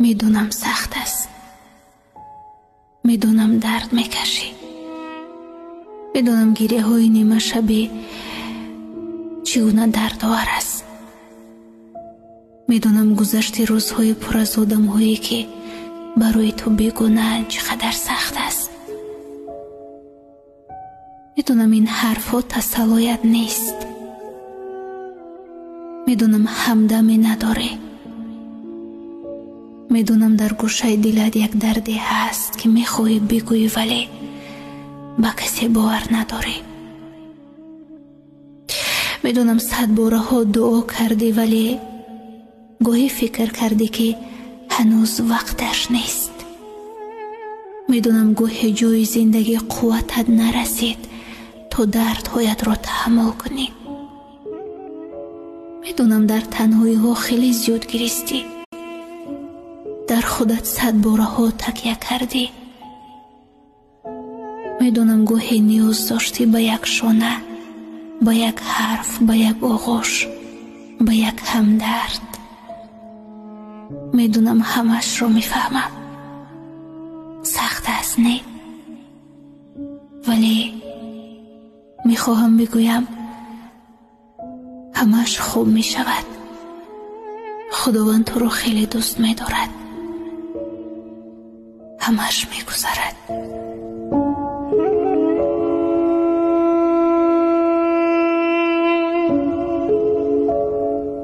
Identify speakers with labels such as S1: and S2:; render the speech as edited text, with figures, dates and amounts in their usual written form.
S1: Медонам, сахт аст, медонам, дард мекашӣ, медонам, гиряҳои нимашабӣ чӣ гуна дардовар аст. Медонам, гузашти рӯзҳои пур аз одамҳое, ки барои ту бегунаанд, чӣ қадар сахт аст. Медонам, ин ҳарфҳо тасаллоят нест. Медонам, ҳамдаме надорӣ. Медонам, дар гӯшаи дилат як дарде ҳаст, ки мехоҳӣ бигӯӣ, вале ба касе бовар надорӣ. Медонам, сад бораҳо дуо кардӣ, вале гоҳӣ фикр кардӣ, ки ҳанӯз вақташ нест. Медонам, гоҳе ҷои зиндагӣ қувватат нарасид, то дардҳоятро таҳаммул кунӣ. Медонам, дар танҳоиҳо хеле зиёд гиристӣ, дар худат сад бораҳо такя кардӣ. Медонам, гоҳе ниёз доштӣ ба як шона, ба як ҳарф, ба як оғӯш, ба як ҳамдард. Медонам, ҳамаашро мефаҳмам. Сахт аст, не? Вале мехоҳам бигӯям, ҳамааш хуб мешавад. Худованд туро хеле дӯст медорад. Ҳамааш мегузарад.